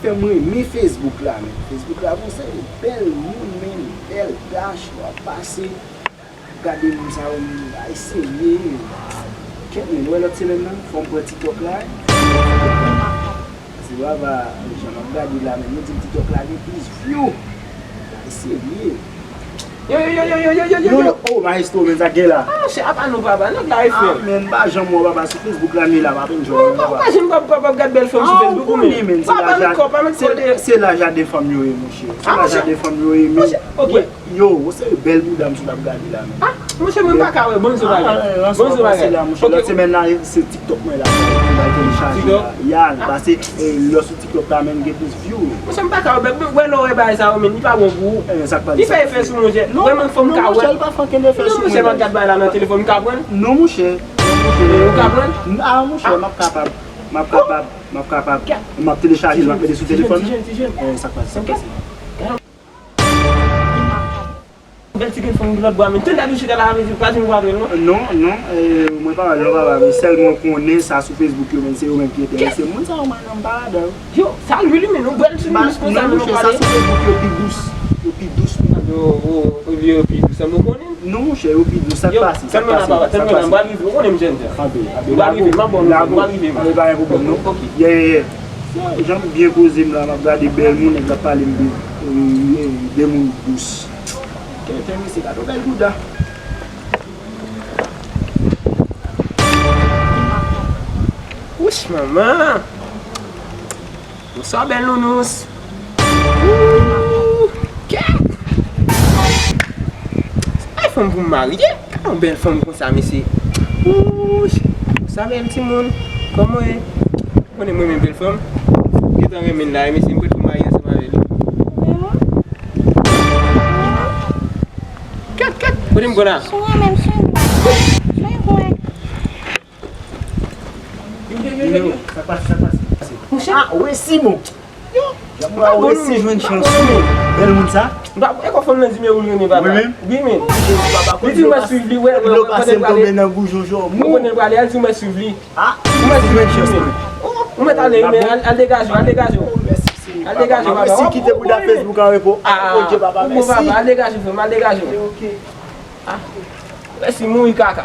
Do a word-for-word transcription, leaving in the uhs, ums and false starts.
Fè m renmen Facebook la, men. Facebook la, bon, se bèl moun, men, bèl dach, w ap pase. Gade moun sa yo, men, bagay serye, men. Kèt, men, nou wè lòt semèn nan, fò m pran TikTok la, wi. Se baba, jan m ap gade la, men, nou di m TikTok la gen plis view. Bagay serye. Yo, yo, yo, yo, yo, yo, yo, yo, yo, yo, yo. Oh, maestro, men sa gen la. Ah, monchè, apa nou papa, nèg la e frè. Ah, men, m pa janm wè papa sou Facebook la, men la, pa vin jwenn mwen, papa. Ou pa janm papa, papa, papa gad bèl fanm sou Facebook ou men. Ah, ou konnen, men, se laj a, se, se laj a de fanm yo ye, monchè. Se laj a de fanm yo ye, men. Monchè, ok. Yo, se bèl bouda m sou t ap gade la, men. Ah, monchè, mwen pa ka wè, bon, se bagay. Bon, se bagay. Ok. Lòt semèn la, se TikTok mwen la, mwen al telechaje la. Ya, pase, eh, lè w sou TikTok la, men, gen plis view. Monchè, m pa ka wè, men, wè lè w wè bagay sa yo, men, li pa bon pou ou. Eh, sa k pase? Li fè efè sou mwen, monchè. Vrèman, fò m ka wè. Non, monchè, li pa fè ankenn efè sou mwen. Non, monchè, m ap gad bagay la nan telefòn, m ka pran l? Non, monchè. Ou ka pran l? Ah, monchè, m ap kapab. M ap kapab. M ap kapab. M ap telechaje l, m ap mete sou telefòn. Ti jèn, ti jèn, ti jèn. Eh, sa k pase? Sa k pase? Bèl ti grenn fanm lòt bò a, men. Tann Dadou chita la, pa di m pa vre, non? Non, non, eh, mwen pa wè l, non, papa, men sèl mwen konnen sa sou Facebook yo, men se yo menm ki enterese m. Moun sa yo, mwen, non, m pa ladan yo. Yo, sa lwi li, men, nou bèl ti minis konsa, men nou pale. Non, monchè, sa sou Facebook yo pi dous. Yo pi dous. Yo, yo, yo pi dous, sa nou konnen. Non, monchè, yo pi dous. Sa k pase? Sa k pase? Tann mwen la, papa, tann mwen la, m pral rive, ou konnen m jènn jan. Anpe, anpe. M pral rive, m ap bon, m pral rive, m. Anpe, pa gen pwoblèm, non. Ok. Yeah, yeah, yeah. Jan m byen poze m la, m ap gade bèl moun, nèg la ap pale m de, de, de moun dous. Tenten, mesye, gade yon bèl bouda. Wouch, manman! Bonswa, bèl nounous! Ooh, kèt! Ay, fanm pou m marye! Gade yon bèl fanm konsa, mesye! Ooh, bonswa, bèl timoun! Kòman w ye? Ou konnen mwen renmen bèl fanm. Gentan renmen l la, wi, mesye, m prèt pou m marye ansanm avè l. Kèt, kèt! Kote m pran la? Sou mwen menm, sou mwen. Sou mwen. Yo, yo, yo, yo, yo. Sa k pase, sa k pase? Monchè. Ah, wi, Simon. Yo. Jan mwen wè si jwenn chans wi. Bèl moun sa. E kò fanm nan di men ou l renmen papa. Wi menm. Wi men. Li di mwen swiv li, wè, wè, wè, konnen prale. Ou konnen prale, al di mwen swiv li. Ah, ou mwen swiv li men. Ou mwen ale, men al, al degaje w, al degaje w. Al degaje w, papa. Mèsi, kite bouda Facebook an repo. Ah, Bondye, papa, mèsi. Papa, al degaje w, frè m, al degaje w. Ok. Ah, mèsi, mouri kaka.